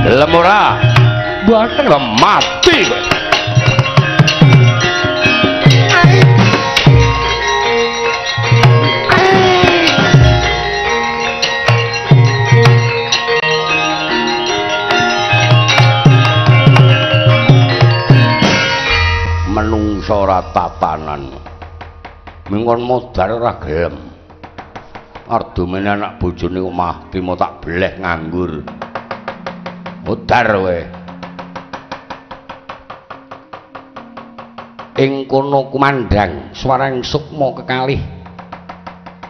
Gelem ora? Mboten. Mati kowe. Menungso ora tatanan mingkon modar ora gelem ardomene anak bojone omah trimo tak beleh nganggur modar kowe. Ing kono kumandhang swaraning sukma kekalih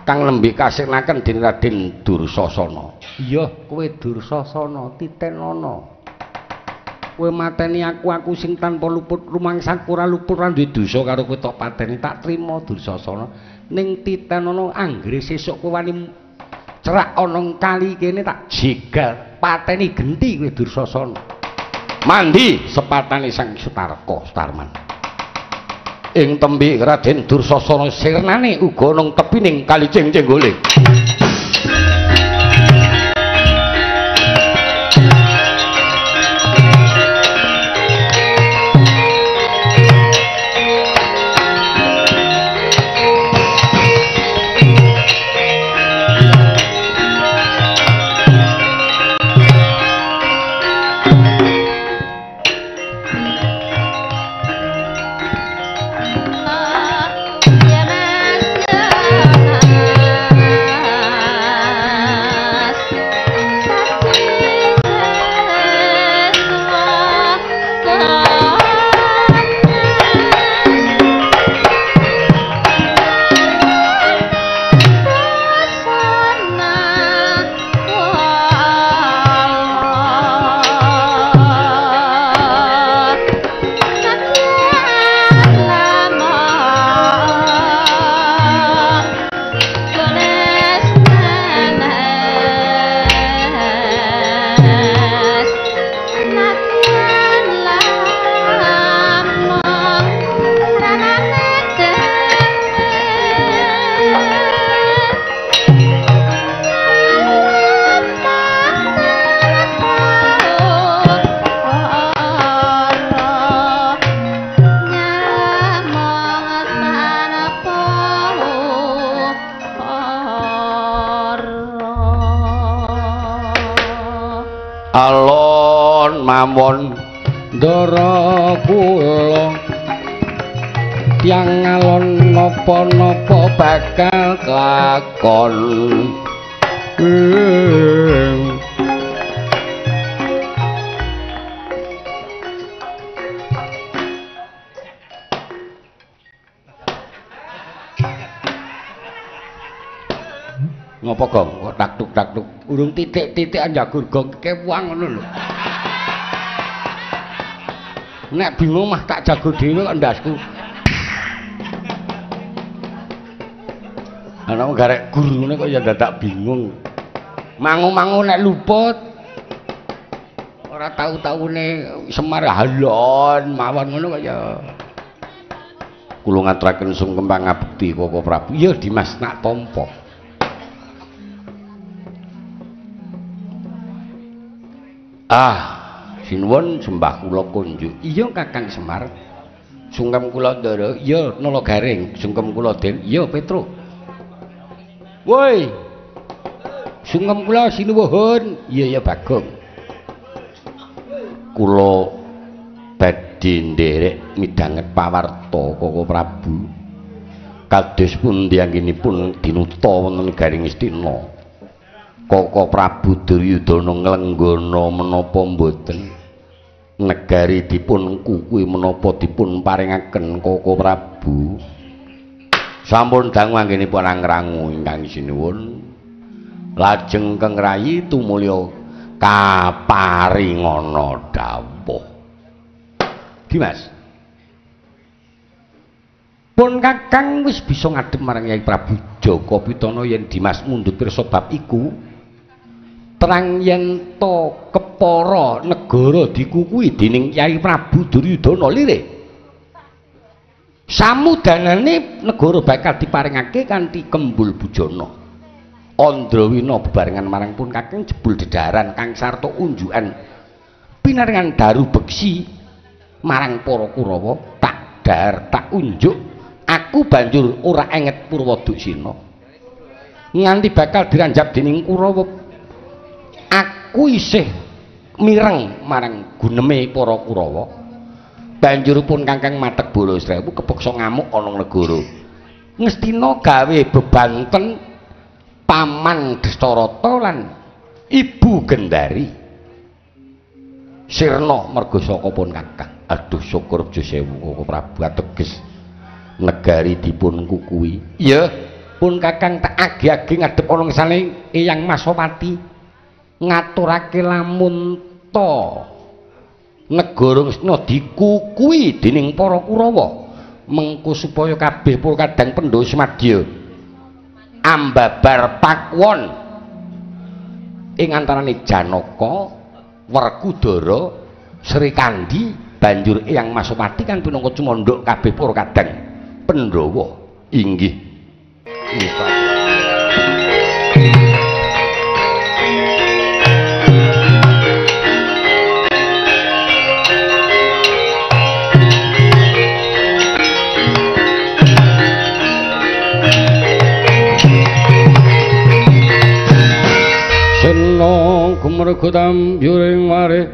kang nembe kasirnaken dening Raden Dursasana. Iya, kowe Dursasana titenana. Kowe mateni aku, aku sing tanpa luput rumangsaku ora luput ora duwe dosa karo kowe tok pateni tak trima Dursasana. Ning titenana anggere sesuk kowe wani cerak ana kali kene tak jegal pateni genti kowe Dursasana. Mandi sepatane Sang Sutarka Sutarman. Ing tembe Raden Dursasana sirnane uga nang tepining kali Cengceng Guling. Alon mawon ndara kula tiyang alon napa-napa bakal kelakon. Ngopo gong kok tak-tuk-tak-tuk urung titik-titik njagur gong kewang ngono lho. Nek bingung mah tak jago dhewe kok ndasku. Ana garek gur ngono kok ya dadak bingung. Mangu-mangu nek luput ora tau-taune Semar halon mawon ngono kok ya. Kula ngaturaken sungkem pangabekti Koko Prabu. Iya Dimas nak tampa. Ah, sinuwun sembah kula kunjuk. Iya Kakang Semar. Sungkem kula Ndara. Iya Nala Gareng. Sungkem kula Den. Iya Petruk. Woi. Sungkem kula sinuwuhun. Iya ya Bagong. Kula badhe nderek midhanget pawarta Koko Prabu. Kados pundi anggenipun dinuta wonten Garing Astina. Koko Prabu Duryudana nglenggana menapa mboten negari dipun kukuhi menapa dipun paringaken Koko Prabu. Sampun dangu anggenipun angrangu ingkang sinuwun. Lajeng Keng Rayi tumulya kaparingana dawuh. Dimas, pun Kakang wis bisa ngadep marang Yai Prabu Jaka Pitana yen Dimas mundhut pirsa bab iku. Terang yen to kepara negara dikukuhi dening Kyai Prabu Duryudana lire. Samudanane negara bakal diparingake kanthi kembul bujana. Andrawina bebarengan marang pun Kakang jebul dedaran kang sarta unjukan pinaringan daru beksi marang para Kurawa tak dhahar tak unjuk aku banjur ora enget Purwa Duksina nganti bakal diranjap dening Kurawa. Aku isih mireng marang guneme para Kurawa. Banjur pun Kakang matek bala srewu kepeksa ngamuk ana negara Ngastina gawe bebanten paman Destarata lan ibu Gendari sirna merga saka pun Kakang. Aduh syukur aja sewu Koko Prabu ateges negari dipun kukuhi. Iya pun Kakang tak agi-agi ngadep ana ngersane Eyang Masopati ngaturake lamun ta negara Ngastina dikukuhi dening para Kurawa mengko supaya kabeh para kadang Pandhawa semadya ambabar pakwon ing antarane Janaka, Werkudara, Srikandhi banjur Eyang Masopati kan pinangka cumandhuk kabeh para kadang Pandhawa. Inggih. Senong kumrego tambyuring warih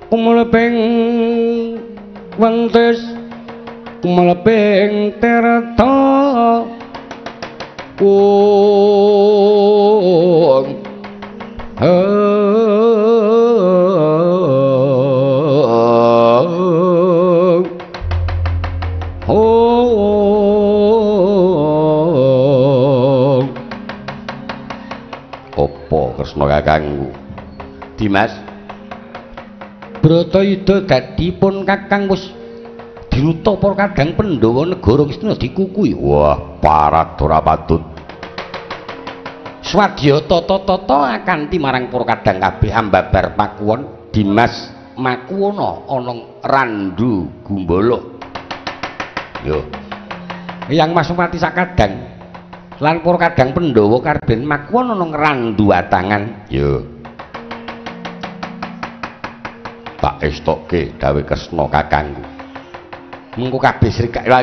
kumleping wentis kumleping tirta ung Apa Kresna kakangku? Dimas, Bratayuda dadi pun Kakang wis dinuta para kadang Pandhawa negara Ngastina dikukuhi. Wah, parat ora patut. Swadya tata-tata akanthi marang para kadang kabeh ambabar pakuwon Dimas makuwana ana Randu Gumbala. Yo. Eyang Masopati sakadang lan para kadang Pandhawa karben makuwana ana Randu Atangan. Yo. Tak estoke dawuh Kresna kakangku. Mengko kabeh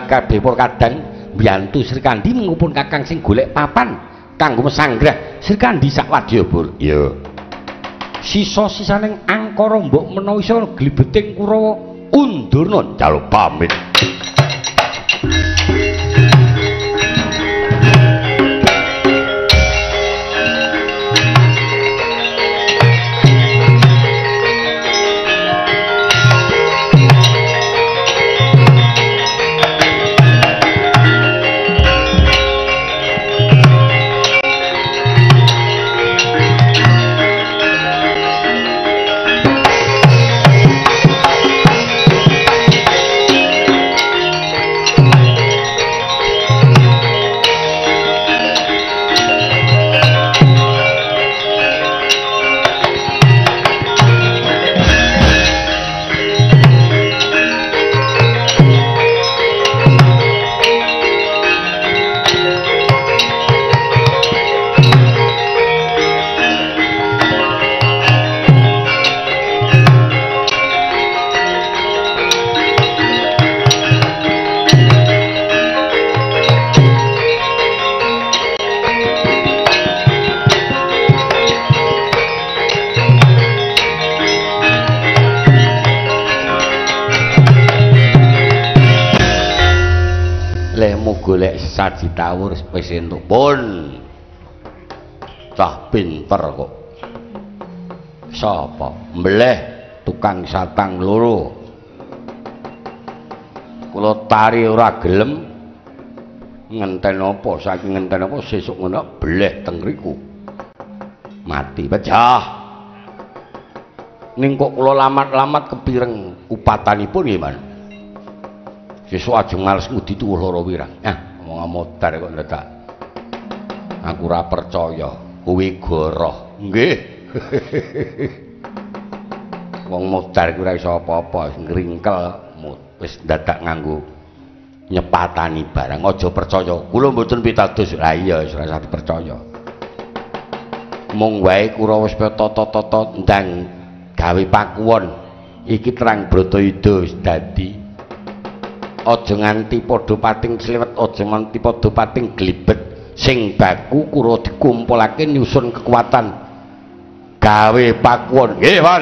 kabeh para kadang mbiyantu Srikandhi mengko pun Kakang sing golek papan kanggo mesanggrah Srikandhi sak wadyabala. Iya. Sisa-sisaning angkara mbok menawa isa glibeting Kurawa undurna njaluk pamit. Lehmu golek sesaji tawur wis entuk pun. Cah pinter kok. Sapa? Mbleh tukang satang loro. Kula tari ora gelem ngenten apa saking ngenten apa sesuk ngono bleh teng riku. Mati pecah. Ning kok kula lamat-lamat kepireng upatanipun nggih, Man. Sesuk ajeng males ngudi tuwuh lara wirang. Ah, omong modar kok ndadak. Aku ora percaya, kowe goroh. Nggih. Wong modar kuwi ora iso apa-apa, ngringkel wis ndadak nganggo nyepatani barang. Aja percaya. Kula mboten pitados. Lah iya wis ora usah dipercaya. Mung wae kura wis tata-tata ndang gawe pakuwon. Iki terang Bratayuda wis dadi. Aja nganti padha pating sliwet, aja nganti padha pating glibet. Sing baku kura dikumpulake nyusun kekuatan gawe pakuwon. Nggih, Pak.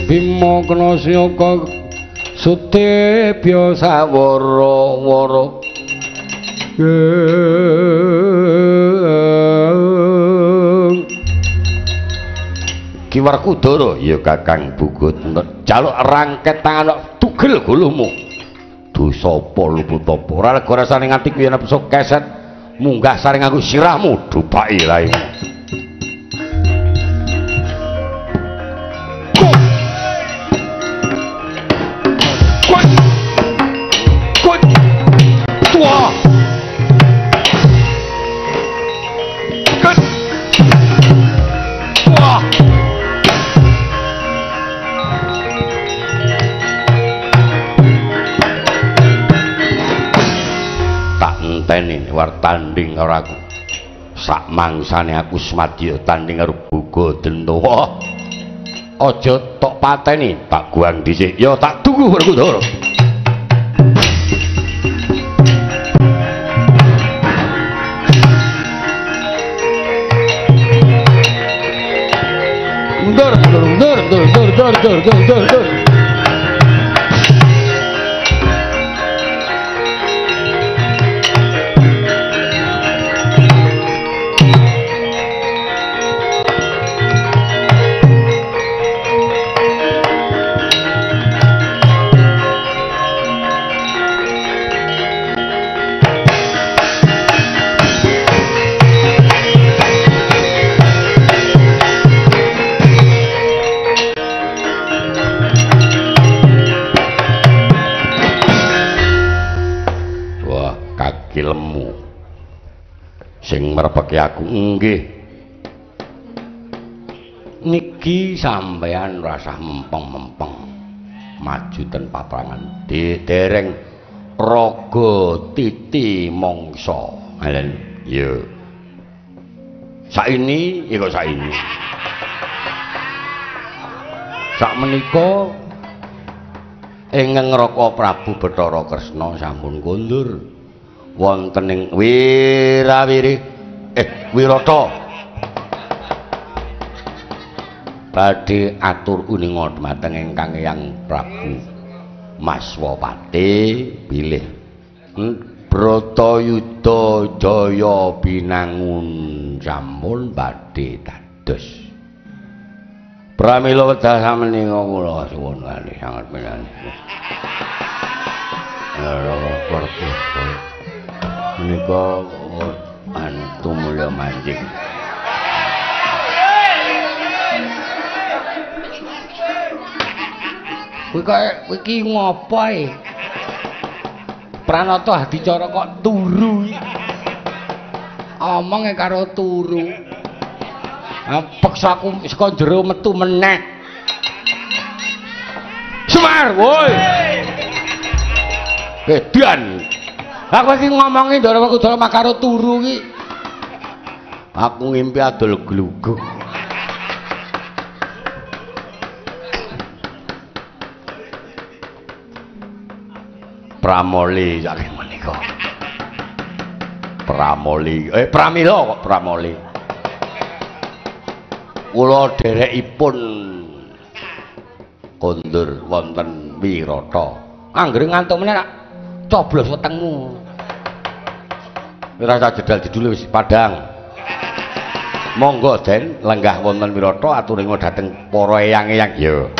Bima kena siyoka sutebya sawara-wara. Ki Werkudara ya Kakang Bugut jaluk rangket tangan tugel gulumu. Dosa apa luput apa ora lega rasane nganti kuwi nepso keset munggah saring aku sirahmu dupaki raimu. Enteni war tanding karo aku. Sak mangsane aku semadya tanding karo Buga Dentawa. Aja tok pateni, tak guang dhisik. Ya tak tunggu Werkudara. Mundur, mundur, mundur, mundur, mundur, mundur, mundur. iki lemu. Sing merepeki aku nggih. Niki sampean rasah mempeng-mempeng maju ten paprangan. Dereng raga titi mangsa. Ngeten. Ya. Saini ya kok saini. Sakmenika ingkang Raka Prabu Bathara Kresna sampun kondur wonten ing Wirawiri Wirata badhe atur uninga dhumateng ingkang Eyang Prabu Maswapati bilih Bratayuda Jaya binangun sampun badhe dados. Pramila wekdal samenika kula suwun kalih sanget menawi. Menika antu mulya manjing. Kuwi kok iki ngopo e? Pranata adicara kok turu. Omonge karo turu. Peksa aku saka jero metu meneh. Semar, woi. Edan. Aku iki ngomongi ndoro kudu makaro turu iki. Aku ngimpi adol gluguk. Pramoli saking menika. Pramoli, pramila kok pramoli. Kula dherekipun kondur wonten Wirata. Anggere ngantuk meneh tak coblos wetengmu. Ora usah jedal jedule wis padhang. Monggo Den lenggah wonten Wirata aturinga dhateng para eyang-eyang. Ya.